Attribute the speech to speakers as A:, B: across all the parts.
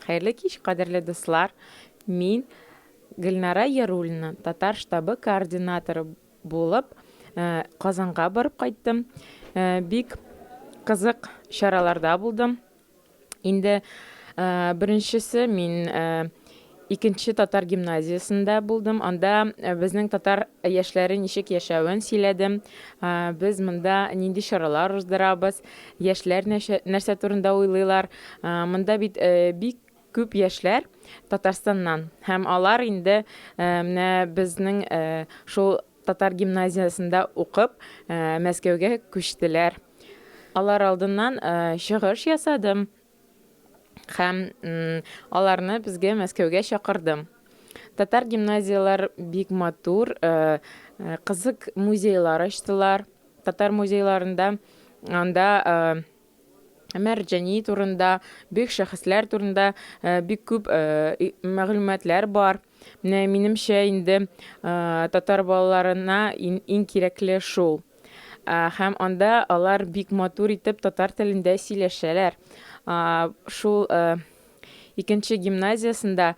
A: Хәерле кич, кадерле дуслар! Мин Гөлнара Яруллина, татар штабы координаторы булып, Казанга барып кайттым. Бик кызык чараларда булдым. Инде беренчесе мин икенче татар гимназиясендә булдым. Анда безнең татар яшьләре ничек яшәвен сөйләдем. Без монда нинди чаралар уздырабыз, яшьләр нәрсә турында уйлыйлар. Монда бит бик күп яшьләр Татарстаннан һәм алар инде менә безнең шул татар гимназиясендә укып Мәскәүгә күчтеләр. Алар алдыннан чыгыш ясадым һәм аларны безгә Мәскәүгә чакырдым. Татар гимназияләр бик матур, кызык музейлар ачтылар. Татар музейларында анда Мәрҗани турында, бөек шәхесләр турында бик күп мәгълүматлар бар. Менә минемчә инде татар балаларына иң кирәкле шул. Һәм анда алар бик матур итеп татар телендә сөйләшәләр. Шул икенче гимназиясендә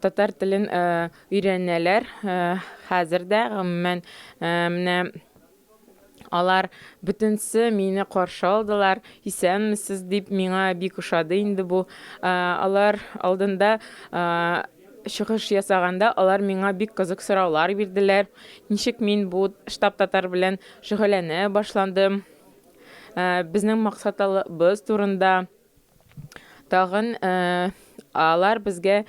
A: татар телен өйрәнәләр хәзер дә, гомумән, менә алар бөтенсе мине каршы алдылар, исәнмесез дип, миңа бик ошады инде бу. Алар алдында чыгыш ясаганда алар миңа бик кызык сораулар бирделәр. Ничек мин бу штаб татар белән шөгыльләнә башландым, безнең максатларыбыз турында. Тагын алар безгә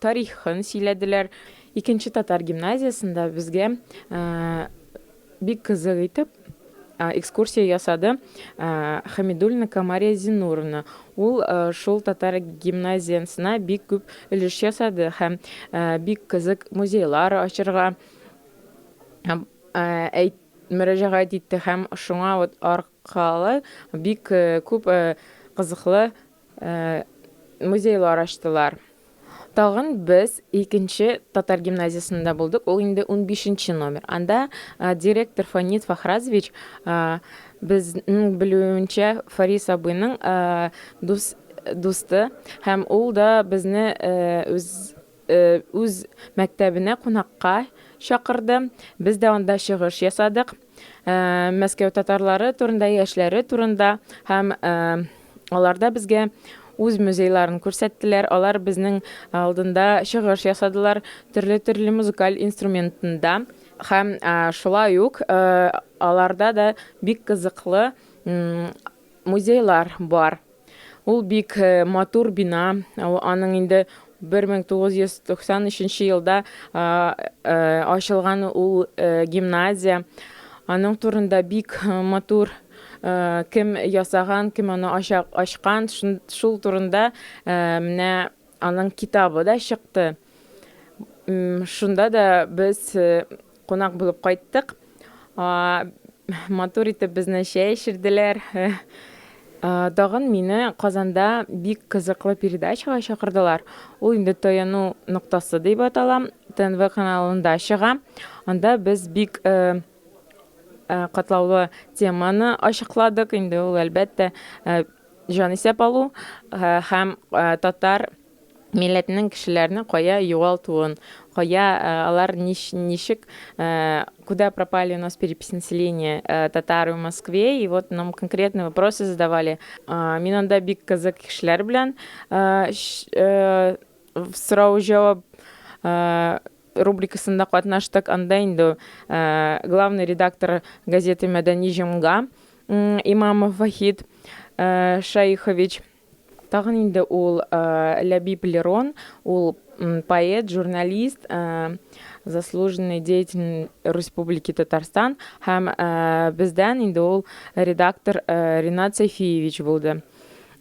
A: тарихын сөйләделәр. Икенче татар гимназиясендә безгә бик кызык итеп экскурсия ясады Хамидуллина Камария Зиннуровна. Ул шул татар гимназиясенә бик күп өлеш ясады һәм бик кызык музейлар ачырга мөрәҗәгать итте һәм шуңа вот аркалы бик күп кызыклы музейлар ачтылар. Тагын без икенче татар гимназиясендә булдык, ул инде унбишенче номер. Анда директор Фанит Фахразович, безнең белүемчә, Фарис абыйның дус дусты һәм ул да безне үз үз мәктәбенә кунакка чакырды. Без дә анда чыгыш ясадык. Мәскәү татарлары турында, яшьләре турында һәм алар да безгә үз музейларын күрсәттеләр. Алар безнең алдында чыгыш ясадылар төрле-төрле музыкаль инструментында һәм шулай ук аларда да бик кызыклы музейлар бар. Ул бик матур бина. Аның инде 1993 елда ачылган ул гимназия. Аның турында бик матур кем ясаган, кем аны ачкан, шул турында менә аның китабы да чыкты. Шунда да без кунак булып кайттык. Матур итеп безне чәй эчерделәр. Тагын мине Казанда бик кызыклы передачага чакырдылар. Ул инде Таяну ноктасы дип атала. ТНВ каналында чыга. Анда без бик катлаулы теманы ачыкладык. Инде ул, әлбәттә, җанисәп алу һәм татар милләтенең кешеләрне кая югалтуын, кая алар ничек, куда пропали у нас перепись населения татары в Москве, и вот нам конкретные вопросы задавали. Мин анда бик кызык кешеләр белән сорау-җавап рубрикасында катнаштык. Анда инде главный редактор газеты Мәдәни җомга Имамов Вахит Шаихович. Тагын инде ул Ләбиб Лерон, ул поэт, журналист, заслуженный деятель Республики Татарстан һәм бездән инде ул редактор Ринат Сәйфиевич булды.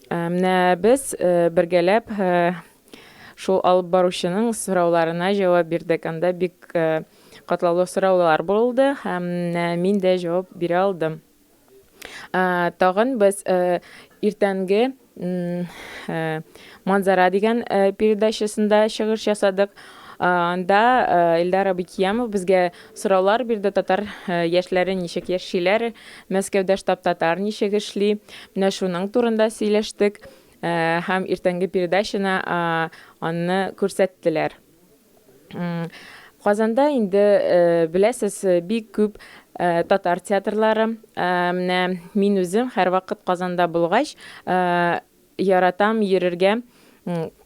A: Менә без бергәләп шул алып баручының сорауларына җавап бирдек. Анда бик катлаулы сораулар булды һәм мин дә җавап бирә алдым. Тагын без иртәнге Манзара дигән передачасында чыгыш ясадык. Анда Илдар абый Киямов безгә сораулар бирде, татар яшьләре ничек яшиләр, Мәскәүдә штаб татар ничек эшли. Менә шуның турында сөйләштек. Һәм иртәнге передачаны аны күрсәттеләр. Казанда инде беләсез, бик күп татар театрлары. Менә мин үзем һәрвакыт Казанда булгач, яратам йөрергә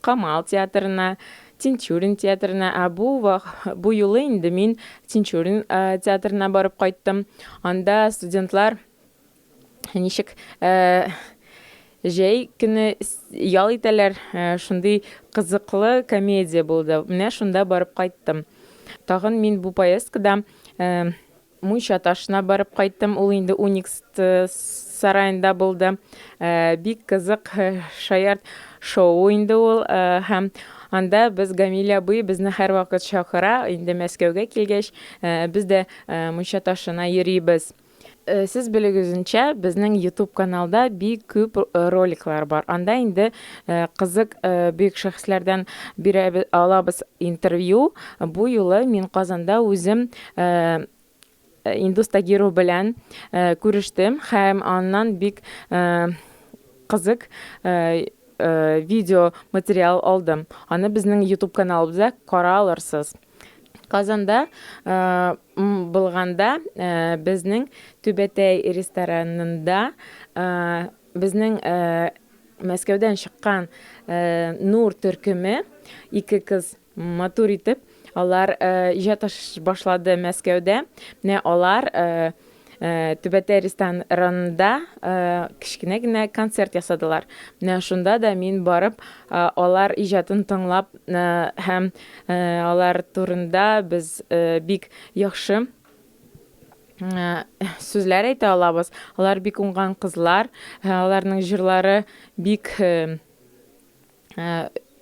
A: Камал театрына, Тинчурин театрына. Ә бу бу юлы инде мин Тинчурин театрына барып кайттым. Анда студентлар ничек җәй көне ял итәләр, шундый кызыклы комедия булды. Менә шунда барып кайттым. Тагын мин бу поездкада Мунча ташына барып кайттым. Ул инде Уникс сараенда булды. Бик кызык шаярт шоу инде ул. Һәм анда без Гамиль абый безне һәрвакыт чакыра. Инде Мәскәүгә килгәч, без дә Мунча ташына йөрибез. Сез белегезенчә, безнең YouTube каналда бик күп роликлар бар. Анда инде кызык бөек шәхесләрдән бирәбез, алабыз интервью. Бу юлы мин Казанда үзем Индус Тагиров белән күрештем һәм аннан бик кызык видео материал алдым. Аны безнең YouTube каналыбызда кара алырсыз. Казанда булганда безнең Түбәтәй ресторанында безнең Мәскәүдән чыккан Нур төркеме, ике кыз матур итеп, алар иҗат башлады Мәскәүдә. Менә алар Түбәтәй ресторанында кечкенә генә концерт ясадылар. Менә шунда да мин барып, алар иҗатын тыңлап һәм алар турында без бик яхшы сүзләр әйтә алабыз. Алар бик уңган кызлар, аларның җырлары бик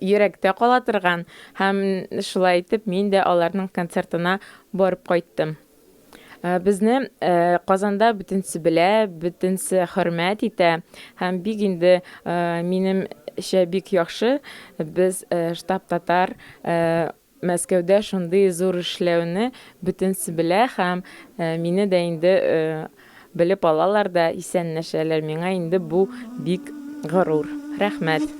A: йөрәктә кала торган һәм шулай итеп мин дә аларның концертына барып кайттым. Безне Казанда бөтенсе белә, бөтенсе хөрмәт итә һәм бик инде минемчә бик яхшы без Штаб татар Мәскәүдә шундый зур эшләүне бөтенсе белә һәм мине дә инде белеп алалар да исәнләшәләр. Миңа инде бу бик горур. Рәхмәт.